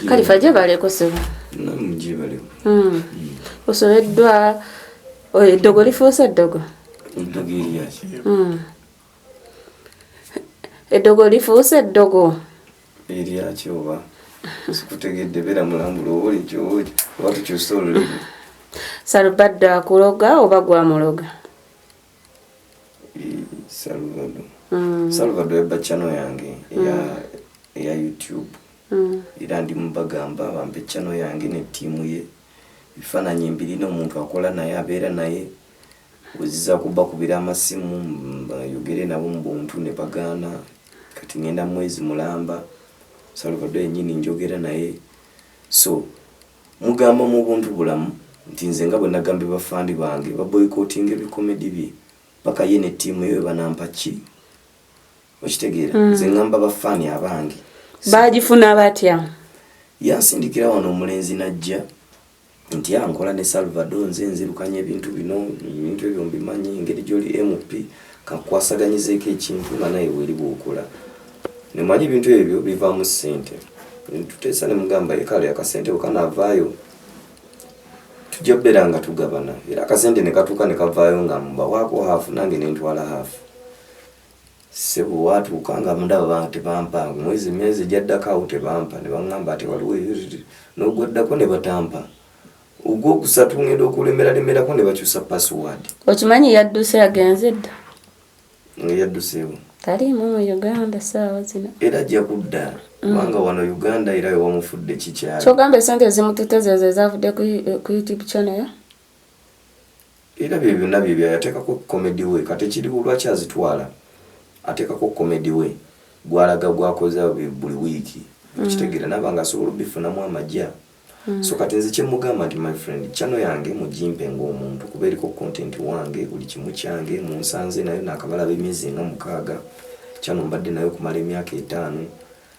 Kalifa, gyebaleko sebo. Namwe gyebaleko. Osobeddwa, eddogo lifuuse eddogo. Eddogo eryaki? Eddogo lifuuse eddogo. Eryaki oba? Sikutegedde, beera mulambula oba olikyo oba tukyuse olulimi. Salubaddo akuloga oba gwamuloga? Salvado. Salvado yabba channel yange eya YouTube. Era ndi mubagamba bampe channel yange ne ttiimu ye. Ebifaananyi mbirina, omuntu akola naye, abeera naye, weziza kubakubira amasimu bayogere nabo mu buntu ne bagaana. Kati ngenda mwezi mulamba, Salvado yennyini njogera naye. So mugamba mu buntu bulamu nti nze nga bwe nagambye bafaani bange baboycottinga ebikomedi bye paka ye ne ttiimu ye banampa ki, okitegeera? Nze ngamba bafaani abange. Bagifuna batya? Yansindikira wano omulenzi najja nti ankola ne Salvador, nze nzirukanya ebintu bino, ebintu ebyo mbimanyi, engeri gyoli MP kakwasaganyizeeko ekintu nga naye weri bwokola nemanyi ebintu ebyo bivaamu ssente. Tuteesa ne mugamba ye kale akasente bwe kanaavaayo tujja kubeera nga tugabana, era akasente ne katuuka ne kavaayo nga mbawaako half, nange nentwala half. Sebo, watuuka nga mundaba tebampa mwezi, myezi egyaddako awo tebampa, ne baŋŋamba ati waliwo n'ogwaddako ne batampa, ogwokusatu ngenda okulemeralemerako ne bakyusa password. Okimanyi yadduse, yagenze dda. Nga yadduseewo? Taliimu mu Uganda saawa zino. Era ajja kudda, kubanga wano Uganda era wewamufudde kikyali. Kyogamba esente ezimututte zezo ezavudde ku YouTube channel yo? Era bye byonna byebyo yateekako comedy we. Kati ekiriwo, lwaki azitwala? Ateekako comedy we gwalaga gwakoze buli wiiki, okitegeera? Naaba nga asobola obifunamu amagya. So kati nze kyemugamba nti, my friend, channel yange mugimpe ng'omuntu, kuba eriko content wange, buli kimu kyange. Munsanze nayo nakabalaba emyezi nga 6, channel mbadde nayo okumala emyaka 5.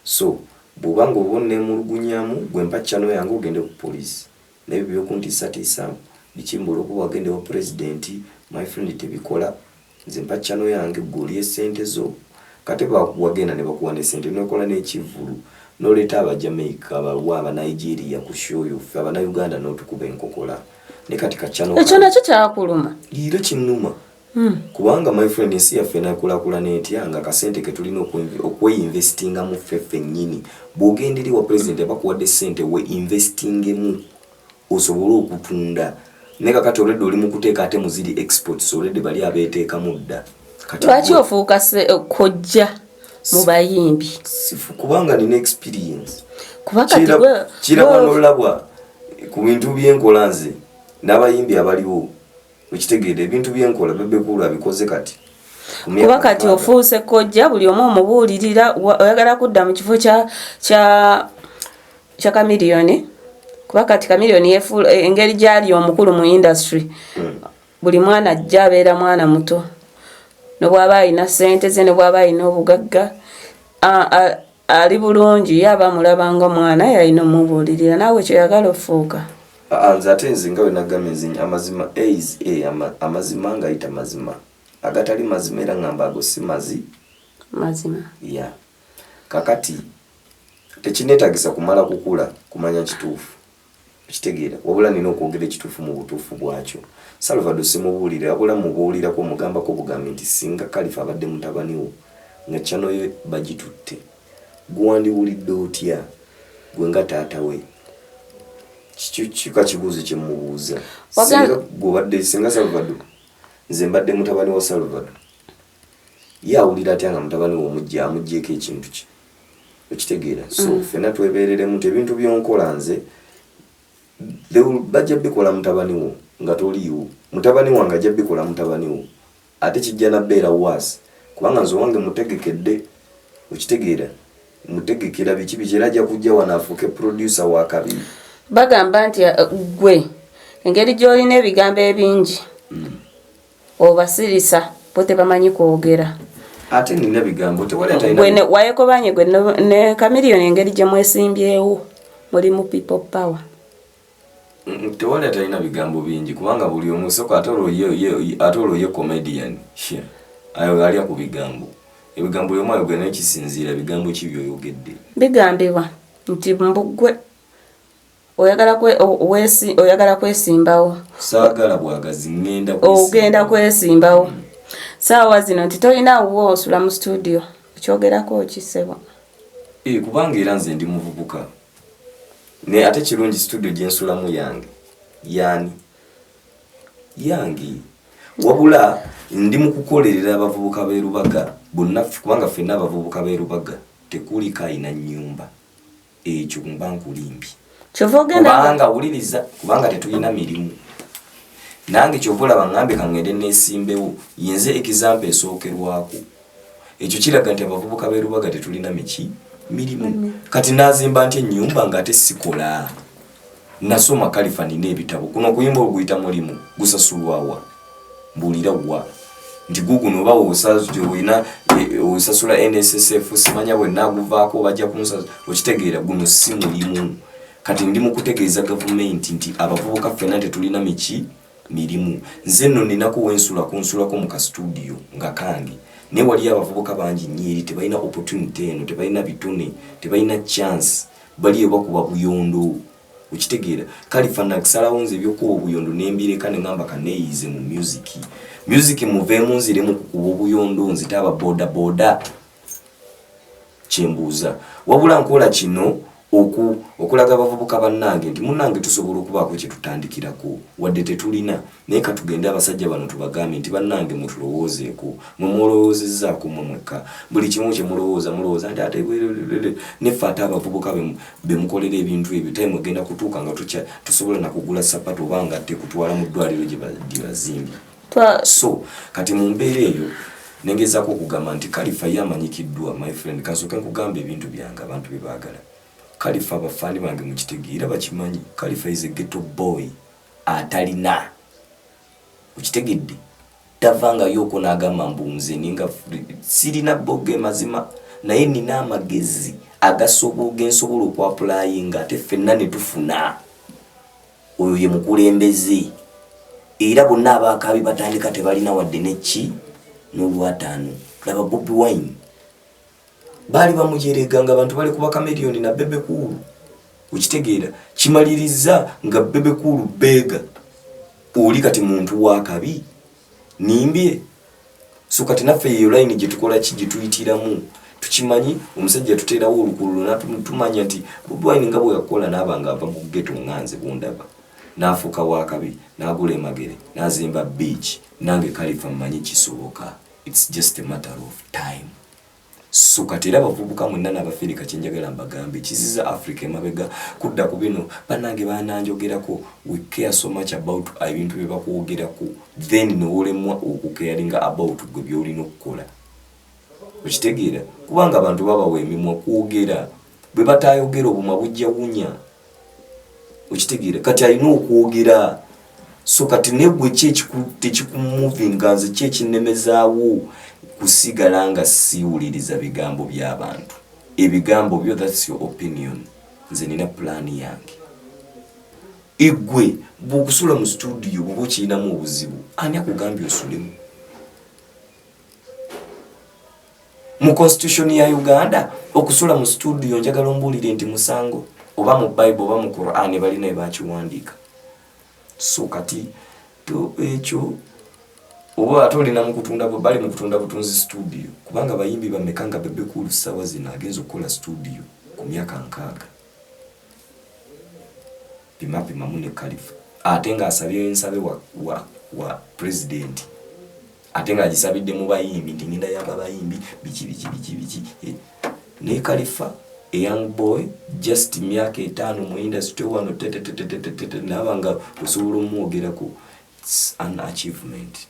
So bw'oba nga oba onneemulugunyamu, gwe mpa channel yange ogende ku poliisi. Naye byokuntiisatiisa bikimbula okuba wagende wa pulezidenti, my friend, tebikola. Nze mpa channel yange, gwe oli esente zo. Kate wagenda ne bakuwa ne sente nokola n'ekivvulu noleeta Abajamaica, abawa Abanigeria ku show yo, ffe Abanauganda n'otukuba enkokola. Ne kati ka channel Ekyo nakyo kyakuluma? Era kinnuma, kubanga, my friend, ensi yaffe enakulakulana etya nga akasente ke tulina okweinvestingamu ffe ffennyini? Bw'ogenda eri wa pulezidenti, abakuwadde sente, we investingemu osobole okutunda, naye kakati olwedde oli mu kuteeka ate mu ziri exports, olwedde bali abeeteekamu dda. Kati lwaki ofuuka kojja mu bayimbi? Sifu, kubanga nina experience. Kuba kati Kirabwa nolabwa ku bintu byenkola nze n'abayimbi abaliwo, okitegeera? Ebintu byenkola Bebe Cool abikoze kati ku myaka Kuba kati 6. Ofuuse kojja, buli omu omubuulirira. Oyagala kudda mu kifo kya Kamiliyoni, kuba kati Kamiliyoni engeri gyali omukulu mu industry, buli mwana ajja abeera mwana muto, ne bw'aba alina sente ze, ne bw'aba alina obugagga, ali bulungi, ye aba amulaba nga omwana, yalina omubuulirira. Naawe kyoyagala ofuuka? Aa, nze ate nze nga bwe nagambye, nze amazima a is a, amazima ngayita mazima, agatali mazima era ngamba ago si mazi. Mazima. Ya, kakati tekineetagisa kumala kukula kumanya kituufu, okitegeera? Wabula nina okwogera ekituufu mu butuufu bwakyo. Salvado simubuulira, wabula mubuulirako, omugambako bugambi nti singa Kalifa abadde mutabani wo nga channel ye bagitutte, gwewandiwulidde otya gwe nga taata we? Kika kibuuzo kyemubuuza. Singa gwobadde, singa Salvado, nze mbadde mutabani wa Salvado, ye awulira atya nga mutabani we omujja amuggyeko ekintu kye, okitegeera? So ffenna twebeereremu nti ebintu byonkola nze bajja bikola mutabani wo nga toliiwo, mutabani wange ajja bikola mutabani wo, ate kijja nabeera waasi, kubanga nze owange mutegekedde, okitegeera? Mutegekera biki biki, era ajja kujja wano afuuke producer wa kabiri. Bagamba nti gwe engeri gy'olina ebigambo ebingi, obasirisa, bo tebamanyi kwogera. Ate nina bigambo? Tewali atalina. Gwe wayekobanye gwe ne Kamiliyoni, engeri gye mwesimbyewo mulimu people power. Tewali atalina bigambo bingi, kubanga buli omu soka, ate olwo ate olwo ye comedian. Shit. Ayo alya ku bigambo, ebigambo buli omu ayogera, naye kisinziira bigambo ki byoyogedde. Bigambibwa. Nti mbugwe oyagala kwesimbawo. Saagala bwagazi, ngenda. Ogenda kwesimbawo. Saawa zino nti tolina wo osula mu studio, okyogerako ki, ssebo? Eh, kubanga era nze ndi muvubuka, naye ate kirungi studio gyensulamu yange, yani yange. Wabula ndi mu kukolerera abavubuka b'e Lubaga bonna, kubanga ffenna abavubuka b'e Lubaga tekuliko ayina nnyumba. Ekyo mba nkulimbye. Kyova ogenda. Kubanga wuliriza, kubanga tetulina mirimu. Nange kyova olaba ŋŋambye kaŋŋende neesimbewo, yenze example esookerwako. Ekyo kiraga nti abavubuka b'e Lubaga tetulina miki mirimu. Kati nazimba nti ennyumba ng'ate sikola? Nasoma kalifa, nina ebitabo. Kuno okuyimba oguyita mulimu gusasulwawa? Mbuulira wa nti guguno oba olina osasula NSSF, simanya bwe naguvaako bajja kunsasula. Okitegeera? Guno si mulimu. Kati ndi mu kutegeeza gavumenti nti abavubuka ffenna tetulina miki mirimu. Nze nno ninako wensula, kunsulako mu kastudio nga kange, naye waliyo abavubuka bangi nnyo eri tebalina opportunity eno, tebalina bitone, tebalina chance, baliyo bakuba buyondo. Okitegeera? Kalifa nakisalawo nze ebyokuba obuyondo nembireka, neŋamba kaneeyize mu music. Music muveemu, nziremu kukuba obuyondo, nzite aba boda boda. Kyembuuza, wabula nkola kino okulaga abavubuka bannange nti munnange tusobola okubaako kye tutandikirako wadde tetulina, naye katugende abasajja bano tubagambe nti bannange mutulowoozeeko. Mwe mulowoozezaako mmwe mwekka, buli kimu kye mulowooza mulowooza nti ate neffe, ate abavubuka bemukolera ebintu ebyo, time egenda kutuuka nga tusobola nakugula sapatu oba nga tekutwala mu ddwaliro gye bazimbye. So kati mu mbeera eyo nengezaako okugamba nti Kalifa ye amanyikiddwa. My friend, kansooke nkugamba ebintu byange abantu bye baagala. Kalifa, abafaani bange mukitegeera, bakimanyi Kalifa is a ghetto boy atalina. Okitegedde? Tavangayooko n'agamba mbu nze ninga sirina boge mazima, naye nina amagezi gensobola okwapplyinga ate ffenna ne tufuna. Oyo ye mukulembeze, era bonna abakabi batandika tebalina wadde neki n'olwataano. Laba Bobi Wine, baali bamujerega nga abantu bali kuba Chameleone na Bebe Cool. Okitegeera? Kimaliriza nga Bebe Cool beega oli kati muntu wakabi nimbye. So kati naffe yeyo line gyetukola ki, gyetuyitiramu. Tukimanyi omusajja tuteerawo olukululo, tumanya nti Bobi Wine nga bwe yakola naaba nga ava mu ghetto nga nze bundaba, n'afuuka wakabi, n'agula emagere, n'azimba beach, nange Kalifa mmanyi kisoboka. It's just a matter of time. So kati era abavubuka mwenna n'abafirika, kyenjagala mbagambe, kiziza Africa emabega kudda ku bino. Bannange bananjogerako, we care so much about ebintu bye bakwogerako, then newolemwa okucaringa about gwe byolina okukola. Okitegeera? Kubanga abantu babawa emimwa kwogera, bwe batayogera obumwa bujja wunya. Okitegeera? Kati alina okwogera. So kati negwe ki tekikumuvinga? Nze ki ekinnemezaawo kusigala nga siwuliriza bigambo by'abantu? Ebigambo byo, that's your opinion. Nze nina pulaani yange. Egwe bw'okusula mu studio bwoba okirinamu obuzibu, ani akugambye osulemu? Mu constitution ya Uganda okusula mu studio, njagala ombuulire nti musango, oba mu Bible oba mu Quran balina ebakiwandiika. So kati ekyo oba ate olina mukutunda, bali mu kutunda butunzi studio, kubanga bayimbi bameka nga Bebe Cool ssaawa zino agenza okukola studio ku myaka 60? Pimapimamu ne Kalifa, ate ng'asabye ensabe wa president, ate ng'agisabidde mu bayimbi nti ngenda yamba bayimbi biki biki biki biki. Eh, naye Kalifa, a young boy, just myaka 5 mu industry wano, tetetetetetete, naaba nga osobola omwogerako, it's an achievement.